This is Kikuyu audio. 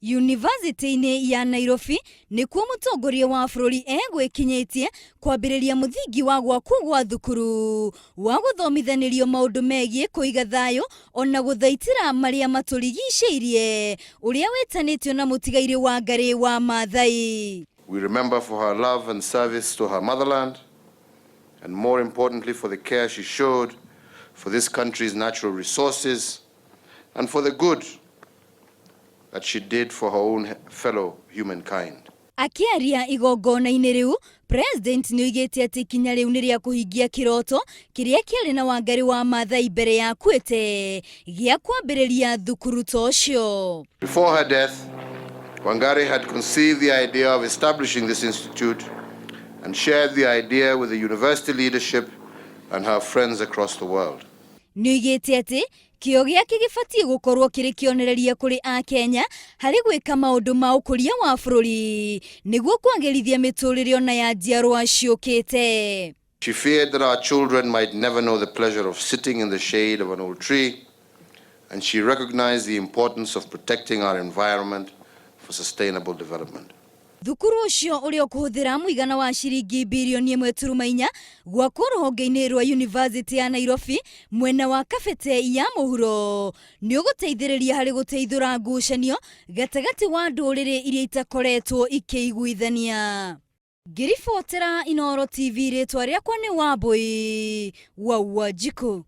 Yunivasĩtĩ-inĩ ya Nairobi nĩkuo mũtongoria wa bũrũri egwĩkinyĩtie kwambĩrĩria mũthingi wa gwakwo gwa thukuru wa gũthomithanĩrio maũndũ megiĩ kũiga thayũ ona gũthaitĩra marĩa matũrigicĩirie ũrĩa wĩtanĩtio na mũtigairĩ Wangarĩ wa Maathai. We remember for her love and service to her motherland, and more importantly for the care she showed for this country's natural resources and for the good that she did for her own fellow humankind. Akĩaria igongona-inĩ rĩu, President nĩoigĩte atĩ ikinya rĩu nĩ rĩa kũhingia kĩroto kĩrĩa kĩarĩ na Wangarĩ wa Maathai mbere ya akuĩte gĩa kwambĩrĩria thukuru ta ũcio. Before her death, Wangari had conceived the idea of establishing this institute and shared the idea with the university leadership and her friends across the world. Nĩoigĩte atĩ kĩo gĩake gĩbatiĩ gũkorwo kĩrĩ kĩonereria kũrĩ Akenya harĩ gwĩka maũndũ ma ũkũria wa bũrũri nĩguo kwagĩrithia mĩtũrĩre ona ya njiarwa ciũkĩte. She feared that our children might never know the pleasure of sitting in the shade of an old tree, and she recognized the importance of protecting our environment for sustainable development. Thukuru ũcio ũrĩa ũkũhũthĩra mũigana wa ciringi birioni 1.4 gwakwo rũhonge-inĩ rwa Yunivasĩtĩ ya Nairobi mwena wa Kabete ya mũhuro nĩ ũgũteithĩrĩria harĩ gũteithũra ngucanio gatagatĩ wa ndũrĩrĩ iria itakoretwo ikĩiguithania. Ngĩribotera Inooro TV rĩtwa rĩakwa nĩ Wambui wa Wanjikũ.